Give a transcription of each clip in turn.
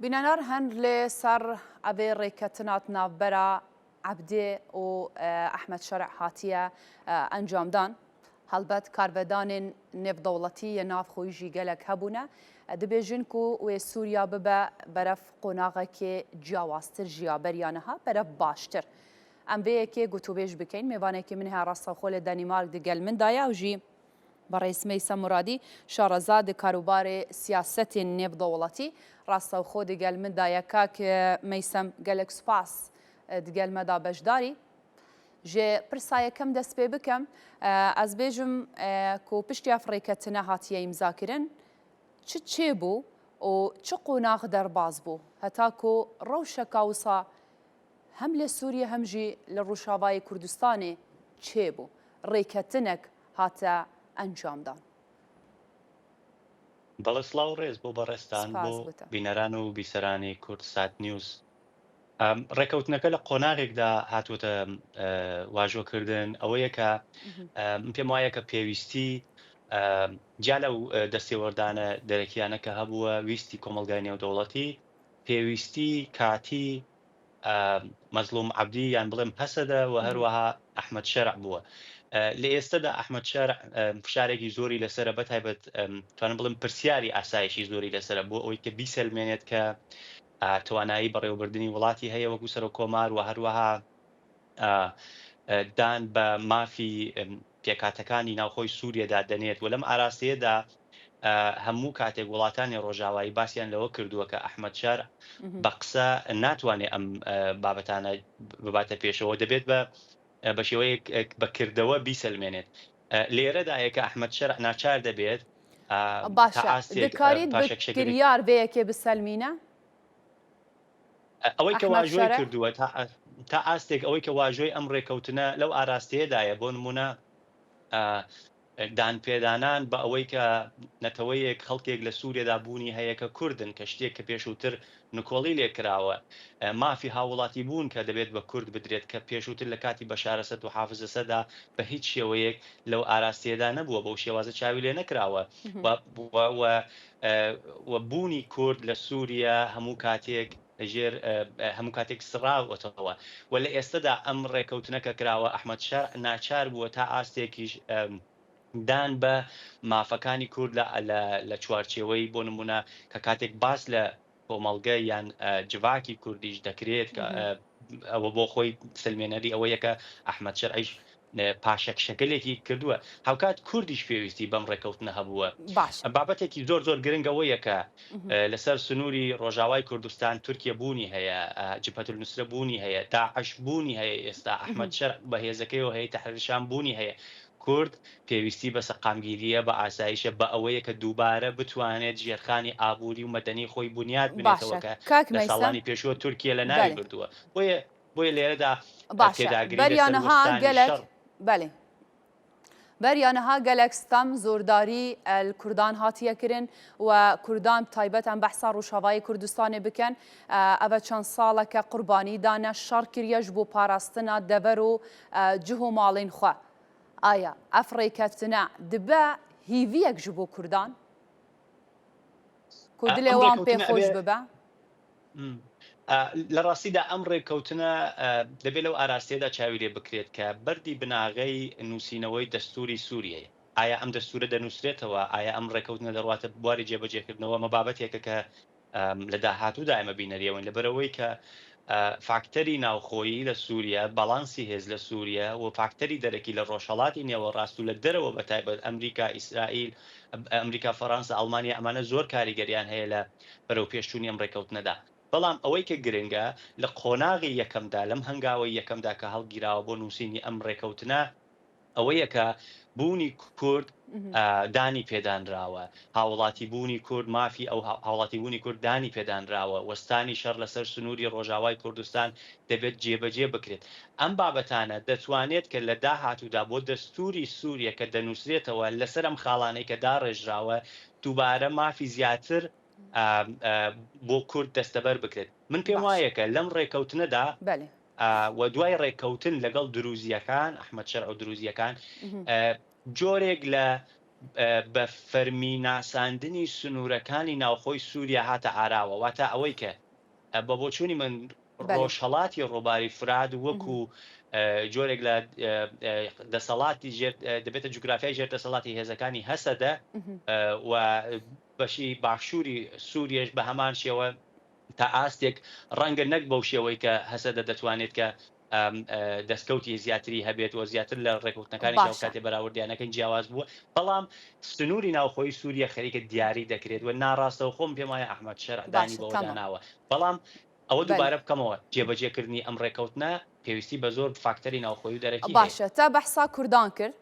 بینەر هەن لێ سەر ئەڤێ ڕێکەتنات ناڤبەرا عەبدێ و ئەحمەد شەرع هاتیە ئەنجامدان. هەڵبەت کارڤەدانێن نێڤدەوڵەتی یە ناڤخۆیی ژی گەلەک هەبوونە، دبێژن کو وێ سووریا ببە بەرەڤ قۆناغەکێ جیاوازتر ژیا بەریا نها بەرەڤ باشتر. ئەم ڤێ یەکێ گوتوبێژ بکەین مێڤانێکی من هەیە ڕاستەوخۆ لە دەنیمارک دگەل من دایە ئەو ژی بەڕێز مەیسەم مورادی شارەزا د کاروبارێ سیاسەتێن نێڤدەوڵەتی ڕاستەوخۆ دگەل من دایە کاک مەیسەم گەلەک سوپاس دگەل مەدا بەشداری ژێ پرسا یەکەم دەست پێ بکەم ئەز بێژم کو پشتی ئەف ڕێکەتنە هاتیە ئیمزا کرن چ چێ بوو و چ قۆناغ دەرباز بوو هەتا کو ڕەوشەکا وسا هەم لە سوریە هەم ژی لە ڕوژاڤای کوردستانێ چێ بوو ڕێکەتنەک هاتە ئەنجامدان. بەڵێ سڵاو و ڕێز بۆ بەڕێزتان بۆ سپاس بۆ تە. بینەران و بیسەرانی کوردسات نیوز. ڕێکەوتنەکە لە قۆناغێکدا هاتووەتە واژۆکردن ئەوەیە کە من پێم وایە کە پێویستی جیا لەو دەستێوەردانە دەرەکیانە کە هەبووە ویستی کۆمەڵگای نێودەوڵەتی پێویستی کاتی مەزڵوم عەبدی یان بڵێم هەسەدە و هەروەها ئەحمەد شەرع بووە. لە ئێستەدا ئەحمەد شەرع فشارێکی زۆری لەسەرە بەتایبەت توانم بڵێم پرسیاری ئاسایشی زۆری لەسەرە بۆ ئەوەی کە بیسەلمێنێت کە توانایی بەڕێوەبردنی وڵاتی هەیە وەکو سەرۆک کۆمار و هەروەها دان بە مافی پێکهاتەکانی ناوخۆی سووریەدا دەنێت و لەم ئاراستەیەدا هەموو کاتێک وڵاتانی ڕۆژاوایی باسیان لەوە کردووە کە ئەحمەد شەرع بە قسە ناتوانێت ئەم بابەتانە بباتە پێشەوە دەبێت بە بە شێوەیەک بە کردەوە بیسەلمێنێت لێرەدایە کە ئەحمەد شەرع ناچار دەبێت تا باشە ئاستێک دکاریت بە پاشەکشەگەلێک کریار ڤێ یەکێ بسەلمینە؟ ئەوەی کە ئەحمەد واژۆی شەرع؟ کردووە تا تا ئاستێک ئەوەی کە واژۆی ئەم ڕێکەوتنە لەو ئاراستەیەدایە بۆ نموونە دانپێدانان بە ئەوەی کە نەتەوەیەک خەڵکێک لە سووریەدا بوونی هەیە کە کوردن کە شتێک کە پێشووتر نکۆڵی لێ کراوە مافی هاووڵاتی بوون کە دەبێت بە کورد بدرێت کە پێشووتر لە کاتی بەشار ئەسەد و حافز ئەسەدا بە هیچ شێوەیەک لەو ئاراستەیەدا نەبووە بەو شێوازە چاوی لێ نەکراوە و و و بوونی کورد لە سووریە هەموو کاتێک لەژێر هەموو کاتێک سڕاوەتەوە و لە ئێستەدا ئەم ڕێکەوتنە کە کراوە ئەحمەد شەرع ناچار بووە تا ئاستێکیش دان بە مافەکانی کورد لە لە چوارچێوەی بۆ نمونە کە کاتێک باس لە کۆمەڵگە یان جڤاکی کوردیش دەکرێت کە ئەوە بۆ خۆی سلمێنەری ئەوەیە کە ئەحمەد شەرعیش پاشەکشەگەلێکی کردووە، هاوکات کوردیش پێویستی بەم ڕێکەوتنە هەبووە. باشە. بابەتێکی زۆر زۆر گرنگ ئەوەیە کە لەسەر سنووری ڕۆژاوای کوردستان تورکیە بوونی هەیە، جبهەتولنوسرە بوونی هەیە، داعش بوونی هەیە ئێستا ئەحمەد شەرع بە هێزەکەیەوە هەیە تەحریر شام بوونی هەیە. کورد پێویستی بە سەقامگیرییە، بە ئاسایشە، بە ئەوەیە کە دووبارە بتوانێت ژێرخانی ئابووری و مەدەنی خۆی بونیاد بنێتەوە باشە کە کاک لە مەیسەم ساڵانی پێشووە تورکیە لەناوی بەلێ. بردووە. بۆیە بۆیە لێرەدا باشە پێداگری بەریا لەسەر نها وەستانی گەلەک شەڕ. بەلێ بەریا نها گەلەک ستەم زۆرداری ال کوردان هاتیە کرن و کوردان تایبەت ئەم بەحسا ڕوژاڤای کوردستانێ بکەن ئەڤە چەند ساڵە کە قوربانی دانە شەڕ کریە ژ بۆ پاراستنا دەڤەر و جه و ماڵین خوە ئایا ئەف ڕێکەفتنە دبە هیڤیەک ژ بۆ کوردان کو دلێ ئەم وان پێ ڕێکەوتنە خۆش ئەبێ ببە؟ لە ڕاستیدا ئەم ڕێککەوتنە دەبێت لەو ئاراستەیەدا چاوی لێ بکرێت کە بەردی بناغەی نووسینەوەی دەستووری سووریەیە. ئایا ئەم دەستوورە دەنووسرێتەوە؟ ئایا ئەم ڕێککەوتنە دەڕواتە بواری جێبەجێکردنەوە؟ ئەمە بابەتێکە کە لە داهاتوودا ئێمە بینەریەوەین، لەبەرئەوەی کە فاکتەری ناوخۆیی لە سووریە، باڵانسی هێز لە سووریە و فاکتەری دەرەکی لە ڕۆژهەڵاتی نێوەڕاست و لە دەرەوە بەتایبەت ئەمریکا، ئیسرائیل، ئەمریکا، فەڕانسە، ئەڵمانیا ئەمانە زۆر کاریگەریان هەیە لە بەرەوپێشچوونی ئەم ڕێککەوتنەدا. بەڵام ئەوەی کە گرنگە لە قۆناغی یەکەمدا، لەم هەنگاوەی یەکەمدا کە هەڵگیراوە بۆ نووسینی ئەم ڕێککەوتنە، ئەوەیە کە بوونی کورد دانی پێدانراوە، هاوڵاتی بوونی کورد، مافی ئەو هاوڵاتی بوونی کورد دانی پێدانراوە، وەستانی شەڕ لەسەر سنووری ڕۆژاوای کوردستان دەبێت جێبەجێ بکرێت. ئەم بابەتانە دەتوانێت کە لە داهاتوودا بۆ دەستووری سووریە کە دەنووسرێتەوە لەسەر ئەم خاڵانەی کە داڕێژراوە دووبارە مافی زیاتر بۆ کورد دەستەبەر بکرێت. من پێم باش. وایە کە لەم ڕێکەوتنەدا بەلێ. و دوای ڕێککەوتن لەگەڵ دروزییەکان، ئەحمەد شەرع و دروزییەکان، جۆرێک لە. بە فەرمی ناساندنی سنوورەکانی ناوخۆی سووریا هاتە ئاراوە، واتە ئەوەی کە بە بۆچوونی من ڕۆژهەڵاتی ڕووباری فورات وەکو جۆرێک لە دەسەڵاتی ژێر دەبێتە جوگرافیای ژێر دەسەڵاتی هێزەکانی هەسەدە و بەشی باشووری سووریەش بە هەمان شێوە تا ئاستێک ڕەنگە نەک بەو شێوەی کە هەسەدە دەتوانێت کە دەستکەوتی زیاتری هەبێت و زیاتر لە ڕێککەوتنەکانیش ئەو باشە. کاتێ بەراوردیان ئەکەین جیاواز بووە، بەڵام سنووری ناوخۆیی سووریە خەریکە دیاری دەکرێت و ناڕاستەوخۆ من پێم وایە ئەحمەد شەرع دانی باشە بەوەدا تەمام. ناوە، بەڵام ئەوە بەلێ. دووبارە بکەمەوە جێبەجێکردنی ئەم ڕێککەوتنە پێویستی بە زۆر فاکتەری ناوخۆیی و دەرەکی هەیە. باشە تا بەحسا کوردان کرد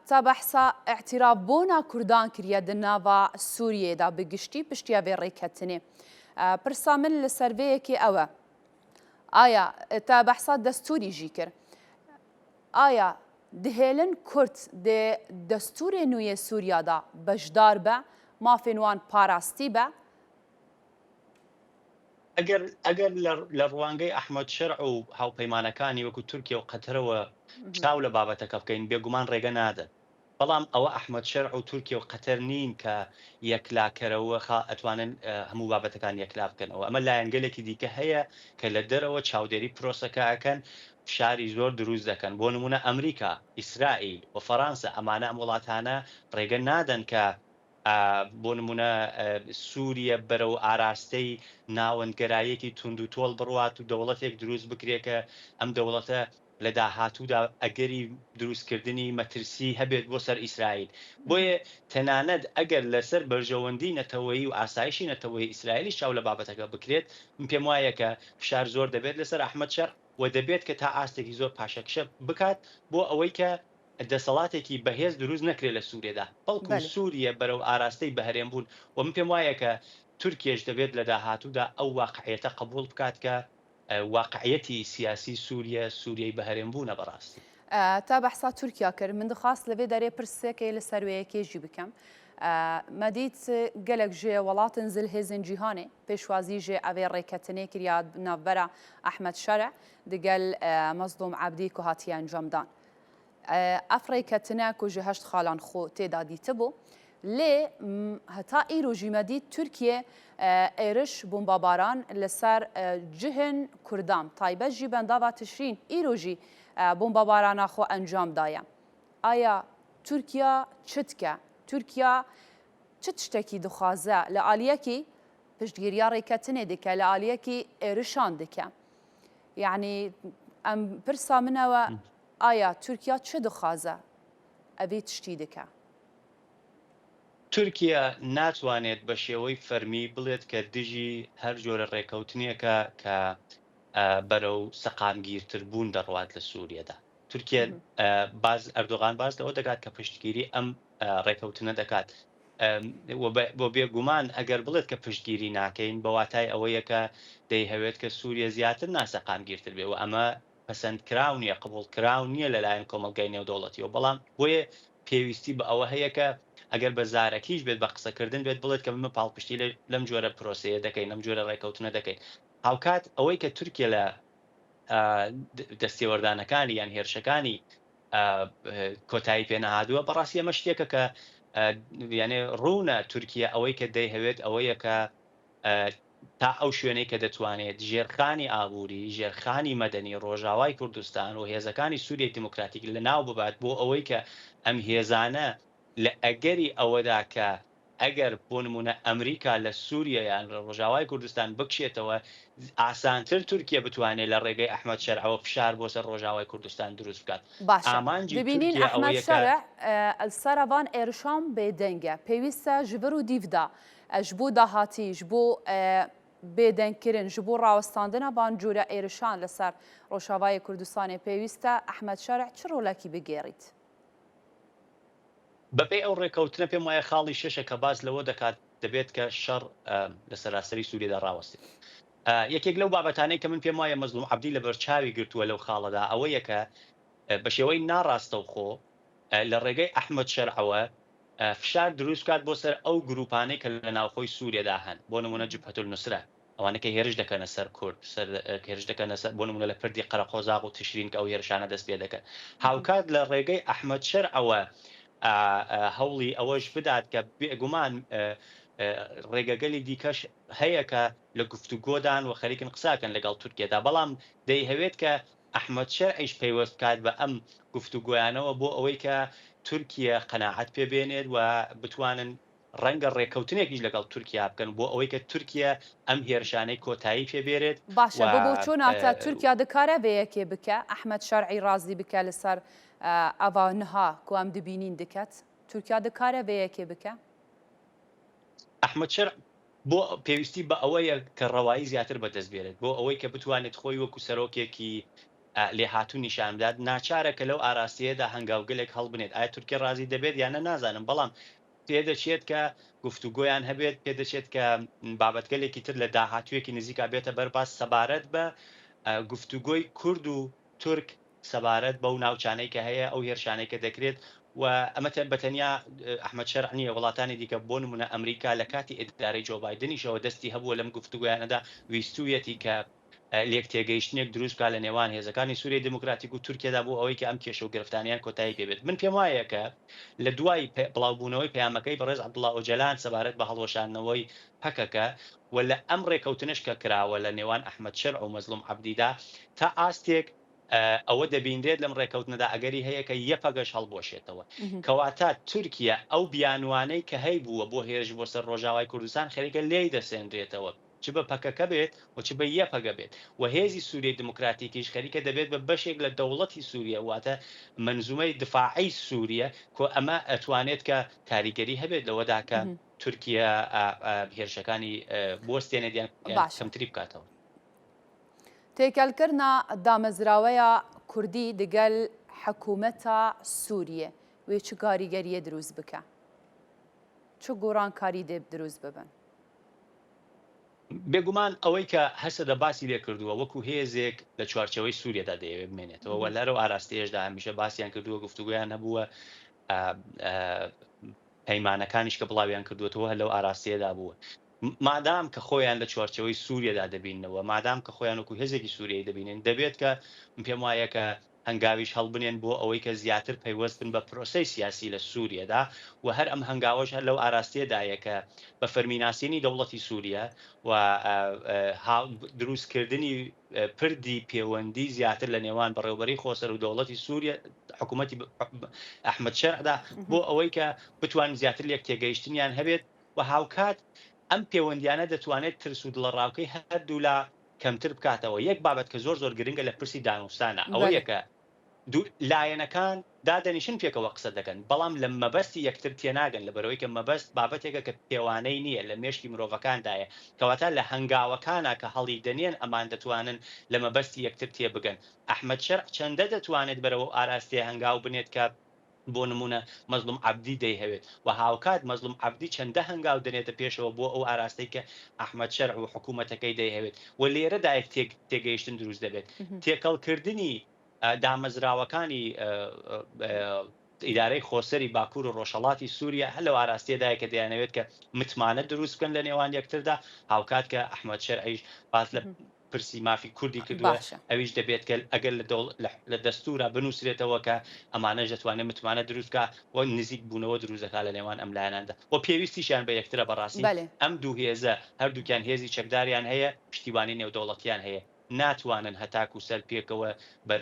تا بەحسا ئیعتیراف بۆنا کوردان کریە di nava Sûriyeyê de bi giştî piştiya vê rêketinê. Pirsa min li ser vê yekê ew e, ئایا te behsa destûrî jî kir. ئایا dihêlin Kurd di destûrê nû yê Sûriya de beşdar be, mafên wan parastî be? ئەگەر ئەگەر لە ڕوانگەی ئەحمەد شەرع و هاوپەیمانەکانی وەکو تورکیە و قەتەرەوە چاو لە بابەتەکە بکەین، بێگومان ڕێگە نادەن. بەڵام ئەوە ئەحمەد شەرع و تورکیە و قەتەر نین کە یەکلاکەرەوە خا ئەتوانن هەموو بابەتەکان یەکلا بکەنەوە. ئەمە لایەنگەلێکی دیکە هەیە کە لە دەرەوە چاودێری پرۆسەکە ئەکەن، فشاری زۆر دروست دەکەن. بۆ نموونە ئەمریکا، ئیسرائیل و فەرانسە ئەمانە ئەم وڵاتانە ڕێگە نادەن کە بۆ نموونە سووریە بەرەو ئاراستەی ناوەندگەراییەکی توندوتۆڵ بڕوات و دەوڵەتێک دروست بکرێ کە ئەم دەوڵەتە لە داهاتوودا ئەگەری دروستکردنی مەترسی هەبێت بۆ سەر ئیسرائیل. بۆیە تەنانەت ئەگەر لەسەر بەرژەوەندی نەتەوەیی و ئاسایشی نەتەوەیی ئیسرائیلیش چاو لە بابەتەکە بکرێت، من پێم وایە کە فشار زۆر دەبێت لەسەر ئەحمەد شەرع و دەبێت کە تا ئاستێکی زۆر پاشەکشە بکات بۆ ئەوەی کە دەسەڵاتێکی بەهێز دروست نەکرێت لە سوریەدا، بەڵکو سوریە بەرەو ئاراستەی بەهەرێمبوون و من پێم وایە کە تورکیەش دەبێت لە داهاتوودا ئەو واقعیەتە قبوڵ بکات کە واقعیەتی سیاسی سوریە، سوریەی بەهەرێم بوونە بەڕاستی. تا بەحسا تورکیا کرد من دخواست لەێ دەرێ پرسێکێ لە سەر وێ یەکێ ژی بکەم مە دیت گەلەک ژێ وەڵاتن زل هێزن جیهانێ پێشوازی ژێ ئەێ ڕێکەتنێ کریا ناڤبەرا ئەحمەد شەرع دگەل مەزڵوم عەبدی کو هاتیە ئەنجامدان. ئەف ڕێکەتنە کو ژ هەشت خالان خۆ تێدا دیتبوو، لێ هەتا ئیرۆ ژی مە دیت تورکیە êriş bombabaran li ser cihên Kurdan taybet jî bendava Tişrîn îro jî bombabarana xwe encam daye. Aya Tirkiya çi dike? Tirkiya çi tiştekî dixwaze? Li aliyekî piştgiriya rêketinê dike, li aliyekî êrişan dike. Yanî em pirsa min ew e ئایا تورکیا چ دخوازە ئەڤی تشتی دکا؟ تورکیا ناتوانێت بە شێوەی فەرمی بڵێت کە دژی هەر جۆرە ڕێکەوتنێکە کە بەرەو سەقامگیرتر بوون دەڕوات لە سوریەدا. تورکیە باس ئەردۆغان باس لەوە دەکات کە پشتگیری ئەم ڕێکەوتنە دەکات و بێگومان ئەگەر بڵێت کە پشتگیری ناکەین بە واتای ئەوەیە کە دەیهەوێت کە سوریە زیاتر ناسەقامگیرتر بێ و ئەمە پەسەندکراو نییە، قبوڵکراو نییە لەلایەن کۆمەڵگای نێودەوڵەتیەوە، بەڵام بۆیە پێویستی بە ئەوە هەیە کە ئەگەر بە زارەکیش بێت، بە قسەکردن بێت، بڵێت کە ئمە پاڵپشتی لەم جۆرە پرۆسەیە دەکەین، لەم جۆرە ڕێکەوتنە دەکەین. هاوکات ئەوەی کە تورکیە لە دەستێوەردانەکانی یان هێرشەکانی کۆتایی پێ نەهاتووە، بەڕاستی ئەمە شتێکە کە یانێ ڕوونە تورکیە ئەوەی کە دەیهەوێت ئەوەیە کە تا ئەو شوێنەی کە دەتوانێت ژێرخانی ئابووری، ژێرخانی مەدەنی ڕۆژاوای کوردستان و هێزەکانی سووریای دیموکراتیک لەناو ببات بۆ ئەوەی کە ئەم هێزانە لە ئەگەری ئەوەدا کە ئەگەر بۆ نموونە ئەمریکا لە سووریە یان لە ڕۆژاوای کوردستان بکشێتەوە ئاسانتر تورکیە بتوانێت لە ڕێگەی ئەحمەد شەرعەوە فشار بۆ سەر ڕۆژاوای کوردستان دروست بکات. باشە ئامانجی دبینین تورکیە ئەحمەد ئەوەیە کە. شەرع لسەرەڤان êrişan bêdeng e. Pêwîst e ji vir û dîv de Ji bo dahatî, ji bo bêdengkirin, ji bo rawestandina van cûre êrişan li ser Rojavayê Kurdistanê pêwîst e Ehmed Şerh çi rolekî bigêrît? بەپێی ئەو ڕێککەوتنە پێم وایە خاڵی شەشە کە باس لەوە دەکات دەبێت کە شەڕ لە سەراسەری سووریەدا ڕاوەستێت. یەکێک لەو بابەتانەی کە من پێم وایە مەزڵوم عەبدی لەبەرچاوی گرتووە لەو خاڵەدا ئەوەیە کە بە شێوەی ناڕاستەوخۆ لە ڕێگەی ئەحمەد شەرعەوە فشار دروست بکات بۆ سەر ئەو گروپانەی کە لە ناوخۆی سوریەدا هەن، بۆ نموونە جبهەتولنوسرە، ئەوانەی کە هێرش دەکەنە سەر کورد، سەر هێرش دەکەنە سەر بۆ نموونە لە پردی قەرەقۆزاغ و تشرین کە ئەو هێرشانە دەست پێ دەکەن. هاوکات لە ڕێگەی ئەحمەد شەرعەوە. هەوڵی ئەوەش بدات کە بێگومان ڕێگەگەلی دیکەش هەیە کە لە گفتوگۆدان و خەریکن قساکەن لەگەڵ تورکیەدا، بەڵام دەیهەوێت کە ئەحمەد شەرعیش پەیوەست بکات بە ئەم گفتوگۆیانەوە بۆ ئەوەی کە تورکیە قەناعەت پێ بێنێت و بتوانن ڕەنگە ڕێکەوتنێکیش لەگەڵ تورکیا بکەن بۆ ئەوەی کە تورکیە ئەم هێرشانەی کۆتایی پێ بێرێت باشە و بۆ بۆچۆنا تە تورکیا دکارە ڤێ یەکێ بکە ئەحمەد شەرعی ڕازی بکە لەسەر ئەڤا نها کو ئەم دبینین دکەت تورکیا دکارە ڤێ یەکێ بکە؟ ئەحمەد شەرع بۆ پێویستی بە ئەوەیە کە ڕەوایی زیاتر بەدەست بێنێت بۆ ئەوەی کە بتوانێت خۆی وەکو سەرۆکێکی لێهاتوو نیشان بدات، ناچارە کە لەو ئاراستەیەدا هەنگاوگەلێک هەڵبنێت، ئایا تورکیە ڕازی دەبێت یان نە نازانم، بەڵام پێدەچێت کە گفتوگۆیان هەبێت، پێدەچێت کە بابەتگەلێکی تر لە داهاتوویەکی نزیکا بێتە بەر باس سەبارەت بە گفتوگۆی کورد و تورک سەبارەت بەو ناوچانەی کە هەیە، ئەو هێرشانەی کە دەکرێت و ئەمە بە تەنیا ئەحمەد شەرع نییە، وڵاتانی دیکە بۆ نموونە ئەمریکا لە کاتی ئیدارەی جۆ بایدنیشەوە دەستی هەبووە لەم گفتوگۆیانەدا، ویستوویەتی کە لێکتێگەیشتنێک دروست بکات لە نێوان هێزەکانی سوریای دیموکراتیک و تورکیەدا بۆ ئەوەی کە ئەم کێشە و گرفتانەیان کۆتایی پێ بێت. من پێم وایە کە لە دوای بڵاوبوونەوەی پەیامەکەی بەڕێز عەبدوڵا ئۆجەلان سەبارەت بە هەڵوەشاندنەوەی پەکەکە و لە ئەم ڕێکەوتنەش کە کراوە لە نێوان ئەحمەد شەرع و مەزڵوم عەبدیدا تا ئاستێک ئەوە دەبینرێت لەم ڕێکەوتنەدا ئەگەری هەیە کە یەپەگەش هەڵبوەشێتەوە. کەواتە تورکیە ئەو بیانوانەی کە هەیبووە بۆ هێرش بۆ سەر ڕۆژاوای کوردستان خەریکە لێی دەسێنرێتەوە. چ بە پەکەکە بێت و چ بە یەپەگە بێت و هێزی سوریەی دموکراتیکیش خەریکە دەبێت بە بەشێک لە دەوڵەتی سوریە واتە مەنزومەی دفاعی سوریە کۆ ئەمە ئەتوانێت کە کاریگەری هەبێت لەوەدا کە تورکیە هێرشەکانی بوەستێنێت یان باشە. کەمتری بکاتەوە. تێکەڵکردنا دامەزراوەیا کوردی دگەل حکوومەتا سووریە وێ چ کاریگەریێ دروست بکە؟ چ گۆڕانکاری دێ دروست ببن؟ بێگومان ئەوەی کە هەسەدە باسی لێ کردووە وەکو هێزێک لە چوارچێوەی سووریەدا دەیەوێت بمێنێتەوە و لەرەو ئاراستەیەشدا هەمیشە باسیان کردووە، گفتوگۆیان هەبووە، پەیمانەکانیش کە بڵاویان کردووەتەوە هەر لەو ئاراستەیەدا بووە. مادام کە خۆیان لە چوارچێوەی سووریەدا دەبیننەوە، مادام کە خۆیان وەکو هێزێکی سووریەی دەبینن، دەبێت کە من پێم وایە کە هەنگاویش هەڵبنێن بۆ ئەوەی کە زیاتر پەیوەست بن بە پرۆسەی سیاسی لە سووریەدا و هەر ئەم هەنگاوەش هەر لەو ئاراستەیەدایە کە بە فەرمی ناسینی دەوڵەتی سووریە و دروستکردنی پردی پێوەندی زیاتر لە نێوان بەڕێوەبەریی خۆسەر و دەوڵەتی سووریە، حکوومەتی ئەحمەد شەرعدا بۆ ئەوەی کە بتوانن زیاتر لێک تێگەیشتنیان هەبێت و هاوکات ئەم پێوەندیانە دەتوانێت ترس و دڵەڕاوکەی هەردوولا کەمتر بکاتەوە. یەک بابەت کە زۆر زۆر گرنگە لە پرسی دانوستانە ئەوەیە کە دوو لایەنەکان دادەنیشن پێکەوە قسە دەکەن بەڵام لە مەبەستی یەکتر تێناگەن لەبەرئەوەی کە مەبەست بابەتێکە کە پێوانەی نییە لە مێشکی مرۆڤەکاندایە کەواتە لە هەنگاوەکانا کە هەڵی دەنێن ئەمان دەتوانن لە مەبەستی یەکتر تێبگەن ئەحمەد شەرع چەندە دەتوانێت بەرەو ئەو ئاراستەیە هەنگاو بنێت کە بۆ نموونە مەزڵوم عەبدی دەیهەوێت و هاوکات مەزڵوم عەبدی چەندە هەنگاو دەنێتە پێشەوە بۆ ئەو ئاراستەی کە ئەحمەد شەرع و حکوومەتەکەی دەیهەوێت و لێرەدا یەک تێگەیشتن دروست دەبێت. تێکەڵکردنی دامەزراوەکانی ئیدارەی خۆسەری باکوور و ڕۆژهەڵاتی سووریا هەر لەو ئاراستەیەدایە کە دەیانەوێت کە متمانە دروست بکەن لە نێوان یەکتردا، هاوکات کە ئەحمەد شەرعیش باس لە پرسی مافی کوردی کردووە، باشە. ئەویش دەبێت کە ئەگەر لە دەوڵ لە دەستوورا بنووسرێتەوە کە ئەمانەش دەتوانێت متمانە دروست بکا و نزیک بوونەوە دروست دەکا لە نێوان ئەم لایەناندا و پێویستیشیان بە یەکترە بەڕاستی بەلێ. ئەم دوو هێزە هەردووکیان هێزی چەکداریان هەیە پشتیوانی نێودەوڵەتیان هەیە ناتوانن هەتاکوو سەر پێکەوە بەر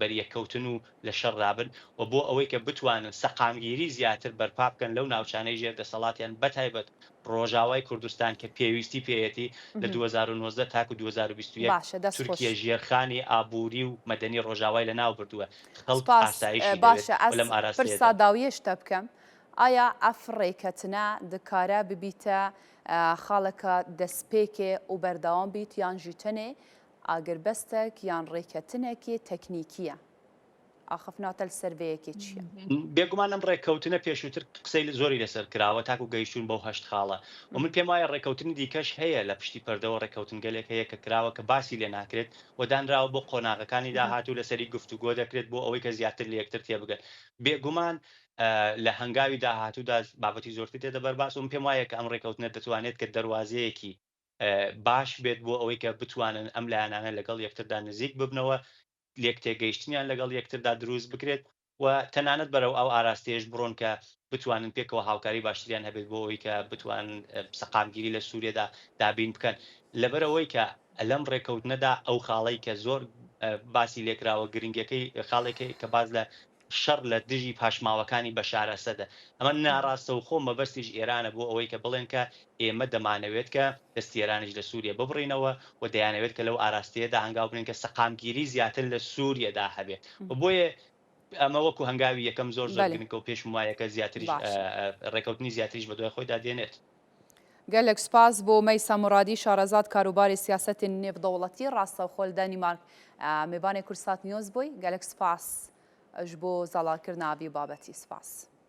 بەریەککەوتن و لە شەڕدا بن و بۆ ئەوەی کە بتوانن سەقامگیری زیاتر بەرپا بکەن لەو ناوچانەی ژێر دەسەڵاتیان بەتایبەت ڕۆژاوای کوردستان کە پێویستی پێیەتی لە 2019 تاکو 2021 باشە دەست خۆش. تورکیە ژێرخانی ئابووری و مەدەنی ڕۆژاوای لەناو بردووە خەڵک سپاس ئاسایشی دەوێت باشە و ئەز لەم پرسا ئاراستەیەدا. داویێش تە بکەم ئایا ئەف ڕێکەتنە دکارە ببیتە خاڵەکە دەسپێکێ و بەردەوام بیت یان ژی تەنێ ئاگربەستەک یان ڕێکەتنەکێ تەکنیکیە؟ ئاخفناتە لەسەر ڤێ یەکێ چیە؟ بێگومان ئەم ڕێککەوتنە پێشووتر قسەی زۆری لەسەر کراوە تاکو گەیشتوون بەو هەشت خاڵە و من پێم وایە ڕێککەوتنی دیکەش هەیە لە پشتی پەردەوە ڕێککەوتنگەلێک هەیە کە کراوە کە باسی لێ ناکرێت و دانراوە بۆ قۆناغەکانی داهاتوو لەسەری گفتوگۆ دەکرێت بۆ ئەوەی کە زیاتر لە یەکتر تێبگەن بێگومان لە هەنگاوی داهاتوودا بابەتی زۆرتر دێتە بەر باس و من پێم وایە کە ئەم ڕێککەوتنە دەتوانێت کە دەروازەیەکی باش بێت بۆ ئەوەی کە بتوانن ئەم لایەنانە لەگەڵ یەکتردا نزیک ببنەوە، لێکتێگەیشتنیان لەگەڵ یەکتردا دروست بکرێت. و تەنانەت بەرەو ئەو ئاراستەیەش بڕۆن کە بتوانن پێکەوە هاوکاری باشتریان هەبێت بۆ ئەوەی کە بتوانن سەقامگیری لە سووریەدا دابین بکەن. لەبەرئەوەی کە لەم ڕێککەوتنەدا ئەو خاڵەی کە زۆر باسی لێکراوە گرنگیەکەی خاڵێکە کە باس لە شەڕ لە دژی پاشماوەکانی بەشار ئەسەدە. ئەمە ناڕاستەوخۆ مەبەستیش ئێرانە بۆ ئەوەی کە بڵێن کە ئێمە دەمانەوێت کە دەستی ئێرانیش لە سووریە ببڕینەوە و دەیانەوێت کە لەو ئاراستەیەدا هەنگاو بنێن کە سەقامگیری زیاتر لە سووریەدا هەبێت و بۆیە ئەمە وەکو هەنگاوی یەکەم زۆر زۆر گرنگە و پێشم وایە کە زیاتریش ڕێکەوتنی زیاتریش بەدوای خۆیدا دێنێت. گەلەک سوپاس بۆ مەیسا مورادی شارەزاد کاروباری سیاسەتی نێودەوڵەتی ڕاستەوخۆ لە دانیمارک مێوانێ کوردسات نیوز بووی گەلەک سوپاس ژ بۆ زاڵاکردنا ڤی بابەتی سوپاس.